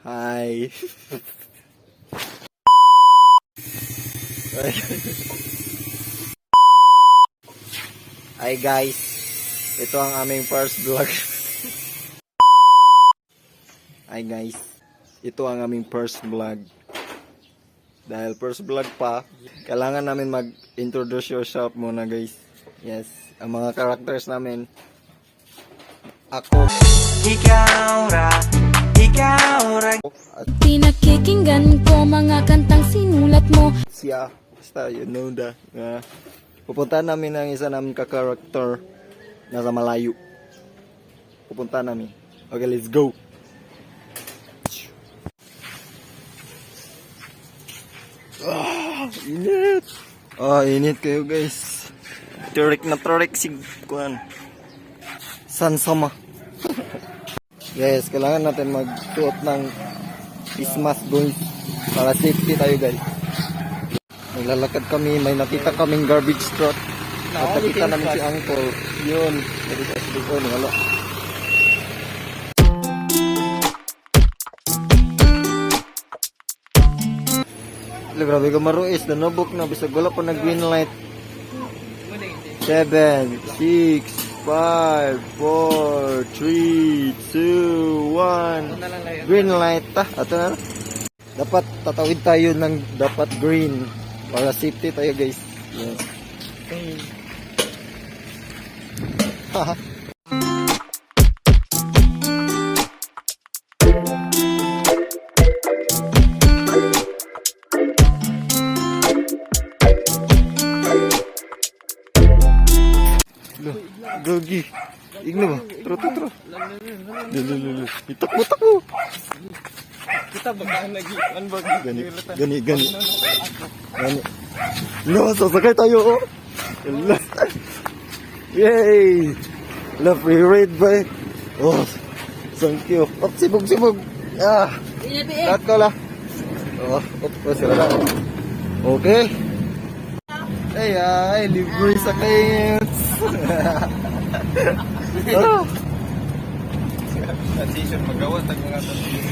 Hi. Hi guys. Ito ang aming first vlog. Hi guys. Ito ang aming first vlog. Dahil first vlog pa, kailangan namin mag-introduce yourself muna, guys. Yes, ang mga characters namin. Ako Ikaw ra, ikaw ra. At Pinakikinggan ko mga kantang sinulat mo. Siya. Basta, you know da. Nga, pupunta namin ang isa namin ka-character nasa malayo. Pupunta namin. Okay, let's go. Ah, init. Ah, init kayo, guys. Turik na turik si kuan. Sansama. Guys, kailangan natin magsuot ng face mask, guys. Para safety tayo, guys. Naglalakad kami, may nakita kaming garbage truck. At nakita namin si Uncle. Yun. Nakita si Uncle, wala. Ala, grabe ka maruis. Nanubok na. Bisag wala pa na green light. 7, 6, 5, 4, 3, 2, 1. Green light. Ah, ato na. Dapat tatawid tayo ng dapat green. Para safety tayo, guys. Yes. Haha. Lo, Gogi. Igno ba? Tro, tro, tro. Lo, lo, lo, lo. Itakbo, takbo. Kita ba lagi? Ano ba? Gani, gani, gani. Gani. No, sasakay tayo, oh. Ala. Yay! La, free ride ba? Oh, thank you. Oh, sibog, sibog. Ah, lahat ko la. Oh, oh, oh, sila na. Okay. Ay, ay, libre sakay. Ah. Transition magawa tag mga transition.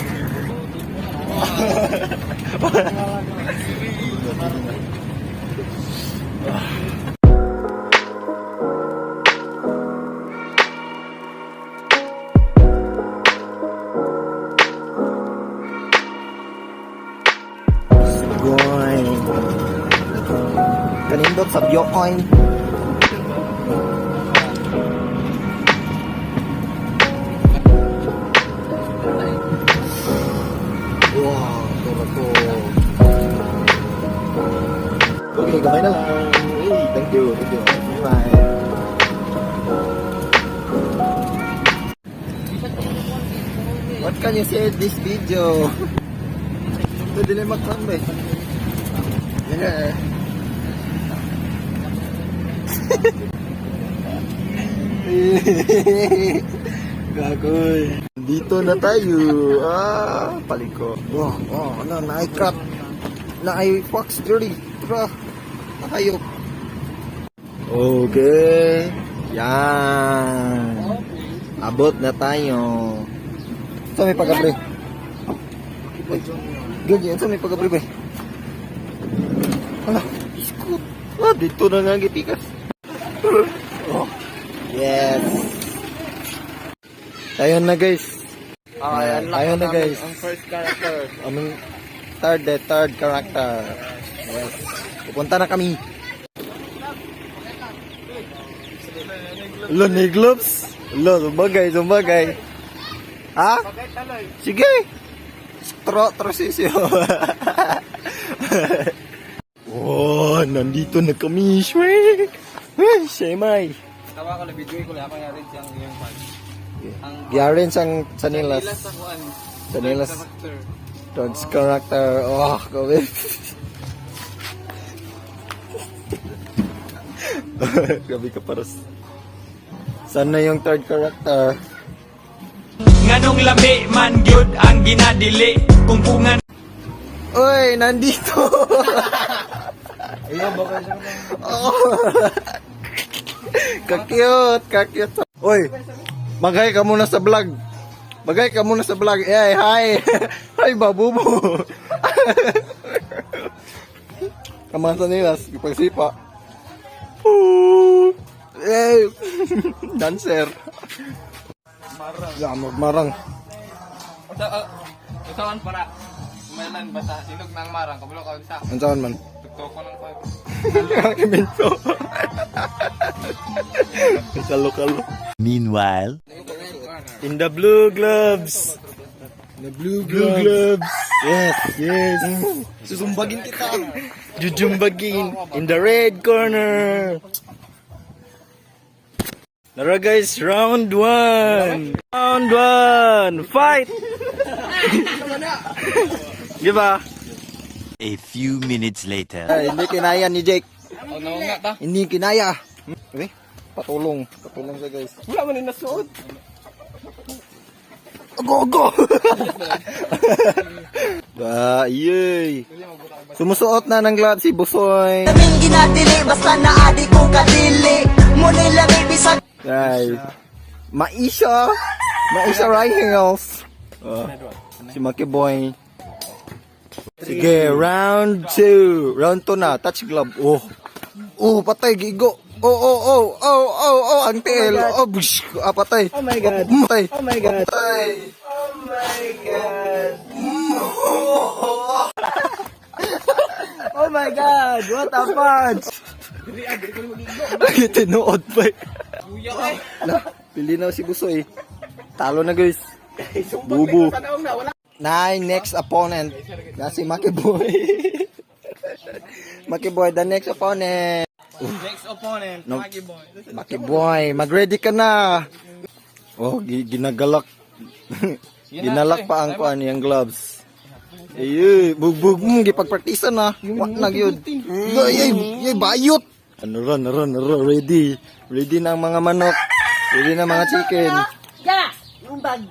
Going. Kanindot sa Biocoin. Wow, turo to. Okay, gamay na lang. Hey, thank you, thank you. Bye. What can you say this video? Pwede na mag-con ba eh? Yeah. Gagoy. Dito na tayo. Ah, paliko. Oh, oh, ano, naay crap. Naay fox dirty. Tara. Nakayok. Okay. Yan. Abot na tayo. Sa may pag-abri. Ganyan, sa may pag-abri ba? Ala, iskut. Ah, dito na nga gipikas. Oh. Yes. Ayun na, guys. Ah, Ayun na, guys. Ang first character. Aming third, eh, third character. Yes. Pupunta na kami. Lo, ni gloves. Lo, sumagay, sumagay. Ha? Sige. Tro, tro sisyo. Oh, nandito na kami. Shrek. Ay, Shemay. Tawa ko na video ko lang ako nga rin siyang iyang pan. Ang Garen sang Sanilas. Sanilas sa kuan. Sanilas. Character. Dog's character. Oh, gawin. Gabi ka paras. Saan na yung third character? Nganong lami man gyud ang ginadili Kung Uy, nandito! Ayun, baka siya. Oh. Ka-cute, ka-cute. Uy, magay ka muna sa vlog. Bagay ka muna sa vlog. Eh, hi. Hi, babubo. Kamasa nila, pagsipa. Ooh. Eh, dancer. Marang. Ya, marang. Usawan para. Maylan basta silog ng marang kabulo ka sa. Ang man? Tuktok ko ng koy. Kiminto. Kalo-kalo. Meanwhile, In the blue gloves. In the blue gloves. Yes. Susumbagin kita. Jujumbagin. In the red corner. Tara guys, round one. Round one. Fight! Di ba? A few minutes later. Ay, hindi kinaya ni Jake. Oh, no nga ta. Hindi kinaya. Eh, patulong. Patulong siya, guys. Wala man ni nasuod. Go, go! Ah, yay! Sumusuot na ng gloves si Busoy. Kaming ginadili basta naadi ko kadili mo nila baby sa Guys. Maisha! Maisha Rhinehouse. Oh, si Maki Boy. Sige, round 2. Round 2 na. Touch glove. Oh. Oh, patay. Gigo. Oh. Ang TL. Oh, bush. Ah, patay. Oh my God. Oh, patay. Oh my God. Patay. Oh my God. Oh my God. What a punch. Lagi tinuod pa eh. Kuya kay. Lah, pili na si Busoy. Talo na, guys. Bubu. Nine next opponent. Na si Maki Boy. Maki Boy, the next opponent. Next opponent, No. Maki Boy. Maki Boy, mag-ready ka na. Oh, ginagalak. Ginalak pa ang kuan yung gloves. Ay, bugbog mo, gipagpraktisa na. Wa na gyud. Ay, ay, ay, bayot. Ano ra, ano ra, ano ra, ready. Ready na ang mga manok. Ready na ang mga chicken. Ya, yung bag.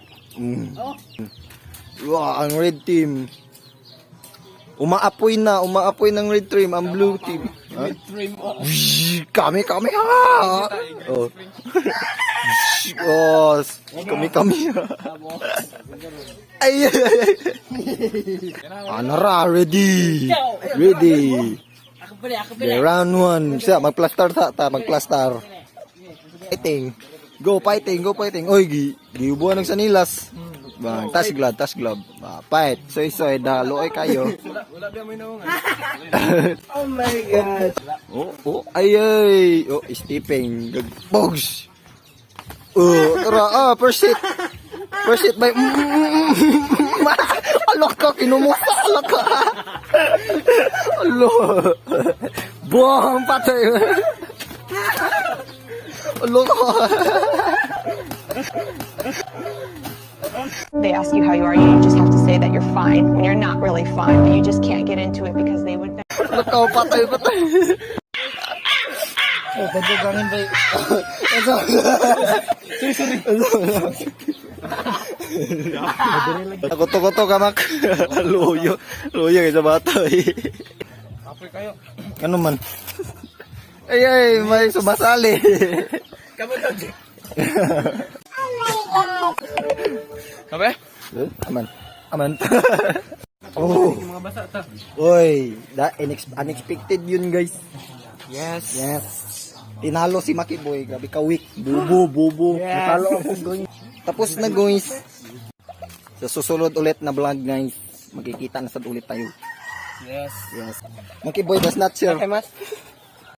Wow, ang red team. Umaapoy na, umaapoy ng red team, ang blue team. Ha? Whoosh, kami, kami, ha! Oh. Oh, kami, kami. Ay, ay, ay. Ano ra, ready. Ready. Okay, round one. Siya, magplastar ta, ta, magplastar. Fighting. Go fighting, go fighting. Oy, giubuan ng sanilas. Bang, tas glove, tas glove. Ah, fight. Soy soy, dalo ay kayo. Wala ba mo inaungan? Oh my God. Oh, ay ay. Oh, stepping. Bogs. Oh, tara. Ah, first hit. First hit by Alok ka, kinumusta. Alok ka. Alo. Buong patay. Alok ka. They ask you how you are, you just have to say that you're fine when you're not really fine, but you just can't get into it because they would Alok ka, patay, patay. Oh, pagkagangin ba? Kuto-kuto ka, Mak. Luyo. Luyo kay sa bata eh. Apoy kayo. Ano man? Ay, ay, may sumasali. Kamu daw, Jake. Kape? Eh, aman. Aman. Oh. Mga basa ta. Oy, that unexpected yun, guys. Yes. Yes. Tinalo si Maki Boy. Grabe ka weak. Bubo, bubo. Yes. Natalo ako, guys. Tapos na, guys. Sa susunod ulit na vlog, guys. Magkikita na sad ulit tayo. Yes. Yes. Maki Boy does not share. Okay, mas.